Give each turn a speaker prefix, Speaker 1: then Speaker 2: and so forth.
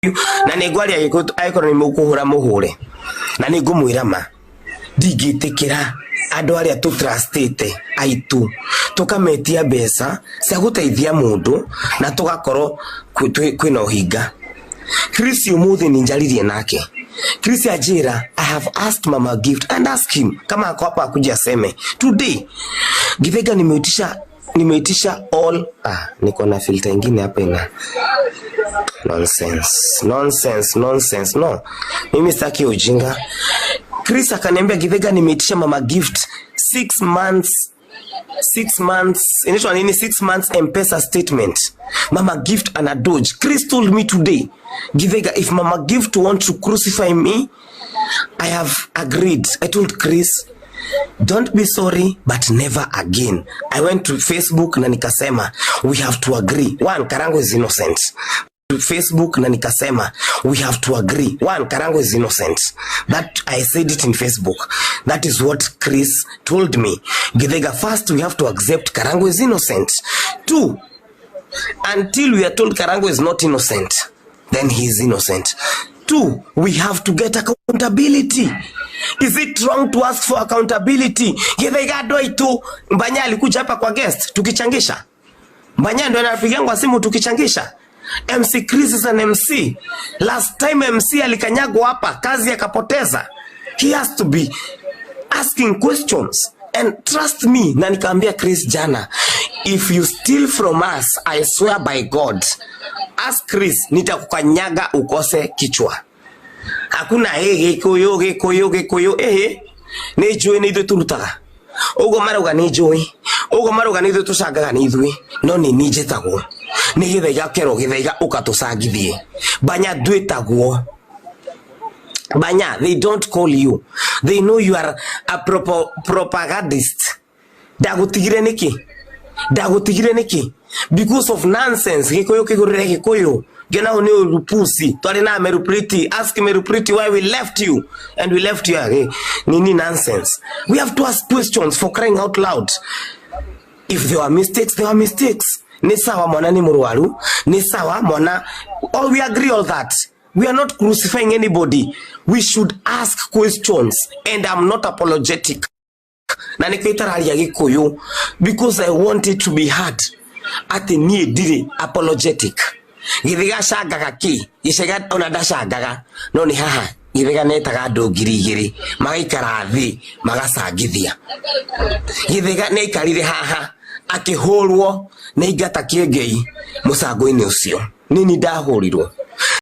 Speaker 1: You, na nĩ ngwaria Gĩkũyũ angĩkorwo nĩ mũkũhũra mũhũre, na nĩ ngũmwĩra ma ndingĩtĩkĩra andũ arĩa tũtrustĩte aitũ tũkametia mbeca cia gũteithia mũndũ na tũgakorwo kwĩna ũhinga. Chris ũmũthĩ nĩ njaririe nake. Chris anjĩra, I have asked Mama Gift and ask him kama ako hapa akuje aseme today. Githaiga nimeitisha all, ah, niko na filter ingine hapa ina nonsense, nonsense, nonsense. No, mimi sitaki ujinga. Chris akaniambia, Githaiga, nimeitisha Mama Gift 6 months, 6 months inaitwa nini, 6 months M-Pesa statement. Mama Gift ana dodge. Chris told me today, Githaiga, if Mama Gift want to crucify me, I have agreed. I told Chris, don't be sorry, but never again. I went to Facebook na nikasema we have to agree, one, Karango is innocent. To Facebook na nikasema we have to agree, one, Karango is innocent. That I said it in Facebook. That is what Chris told me. Githaiga, first we have to accept Karango is innocent. Two, until we are told Karango is not innocent, then he is innocent. Two, we have to get accountability. Is it wrong to ask for accountability? Githaiga, andũ aitũ, Mbanya alikuja hapa kwa guest tukichangisha. Mbanya ndo anapigangwa simu tukichangisha. MC Chris is an MC. Last time MC alikanyagwa hapa, kazi akapoteza. He has to be asking questions. And trust me, na nikaambia Chris jana, if you steal from us, I swear by God, ask Chris, nitakukanyaga ukose kichwa. Hakuna he Gikuyu, Gikuyu, Gikuyu, ehe nĩ njũĩ nĩ ithuĩ tũrutaga ũguo marauga, nĩ njũĩ ũguo marauga, nĩ ithuĩ tũcangaga, nĩ ithuĩ, no nĩ niĩ njĩtagwo nĩ Gĩthaiga kerwo Gĩthaiga ũkatũcangithie. Banya, ndwĩtagwo Banya, they don't call you. They know you are a propagandist. Ndagutigire niki? Ndagutigire niki? Because of nonsense. Gikuyu kigurire Gikuyu. Ngena ni urupusi. Twari na Meru Pretty. Ask Meru Pretty why we left you. And we left you. Nini nonsense. We have to ask questions, for crying out loud. If there were mistakes, there were mistakes. Ni sawa mwana ni mũrwaru. Ni sawa mwana. All we agree all that. We are not crucifying anybody. We should ask questions. And I'm not apologetic. Na nĩkĩo itararia Gĩkũyũ, because I want it to be heard atĩ niĩ ndirĩ apologetic. Gĩthĩga cangaga kĩ gĩcega ona ndacangaga, no nĩ haha Gĩthĩga netaga andũ 2000 magaikara thĩ magacangithia. Gĩthĩga nĩ aikarire haha akĩhũrwo nĩ ingata kĩengei mũcango-inĩ ũcio nini ndahũrirwo.